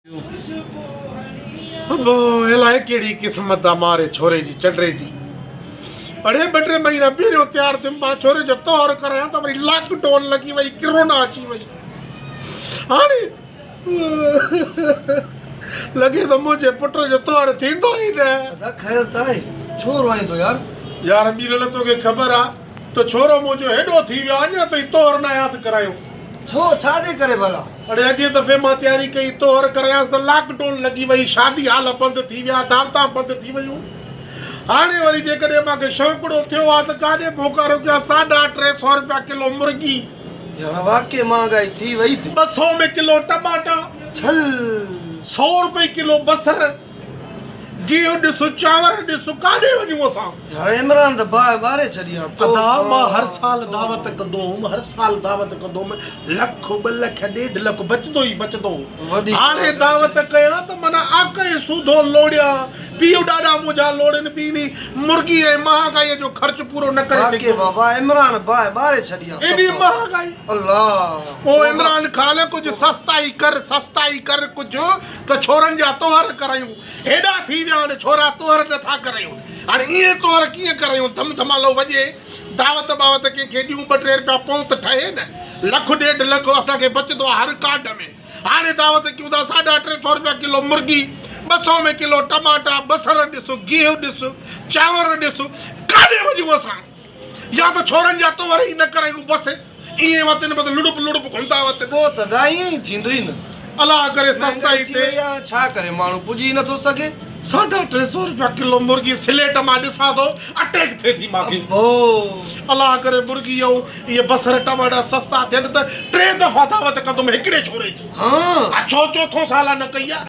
ابو الائي ڪهڙي قسمت آ ماري ڇوري جي چنڊري جي. اڙي ٻه ٽي مهينا پهريون تيار ٿيم مان ڇوري جو طهر ڪرايان ته وري لاڪ ڊون لڳي وئي ڪرونا اچي وئي. هاڻي لڳي ٿو منهنجي پٽ جو طهر ٿيندو ئي نه. ادا خير ته آهي ڇو روئين ٿو يار. يار ميرل توکي خبر آ ته ڇورو منهنجو هيڏو ٿي ويو آ اڃا تائين طهر ناهيانس ڪرايو. ڇو ڇا جي ڪري ڀلا. اڙي اڳئين دفعي مان تياري ڪئي طهر ڪرايانس ته لاڪ ڊون لڳي وئي شادي هال بند ٿي ويا دعوتان بند ٿي ويون هاڻي وري جيڪڏهن مان کي شوقڙو ٿيو آ ته ڪاڏي ڀوڪارو ڪيان ساڍا ٽي سئو رپيا ڪلو مرغي. يار واقعي مهانگائي ٿي وئي ٿي. 200 ۾ ڪلو ٽماٽا. ڇل. سئو رپئي ڪلو بصر. گيهه ڏس چانور ڏس ڪاڏي وڃون اسان. يار عمران ته باهه ٻاري ڇڏي آ تو ادا مان هر سال دعوت ڪندو هوم هر سال دعوت ڪندو هوم لک ٻه لک ڏيڍ لک بچندو ئي بچندو هو هاڻي دعوت ڪيان ته معنيٰ آڪهه سوڌو لوڙيان پيء ڏاڏا منهنجا لوڙين به انهي مرغي ۽ مهانگائي جو خرچ پورو نه ڪري واقعي بابا عمران باهه ٻاري ڇڏي آ ايڏي مهانگائي الله او عمران خان ڪجهه سستائي ڪر سستائي ڪر ڪجهه ته ڇورن جا طهر ڪرايون، هيڏا ٿي ويا آهن ڇورا طهر نه ٿا ڪرايون، هاڻي ائين طهر ڪيئن ڪرايون، ڌم ڌمالو وڄي، دعوت ٻاوت ڪنهن کي ڏيون ٻه ٽي رپيا پئون ته ٺهي نه، لک ڏيڍ لک اسان کي بچندو آهي هر ڪانڍ ۾، هاڻي دعوت ڪيون ٿا ساڍا ٽي سئو رپيا ڪلو مرغي، 200 ۾ ڪلو ٽماٽا، بصر ڏس، گيهه ڏس، چانور ڏس، ڪاڏي وڃون اسان؟ يا ته ڇورن جا طهر ئي نه ڪرايون بس ائين وتن بس لڙپ لڙپ گهمندا وتن. پوء ته ادا ائين ئي ٿيندو ئي نه. الله ڪري سستائي ٿئي. مهنگائي ٿي وئي آ ڇا ڪري ماڻهو پڄي ئي نٿو سگهي. ساڍا ٽي سئو رپيا ڪلو مرغي سليٽ مان ڏسان ٿو اٽيڪ ٿئي ٿي مانکي. ابو. الله ڪري مرغي ۽ اهي بصر ٽماٽا سستا ٿين ته ٽي دفعا دعوت ڪندم هڪڙي ڇوري جي. ها. ڇو چوٿون سال نه ڪئي آ.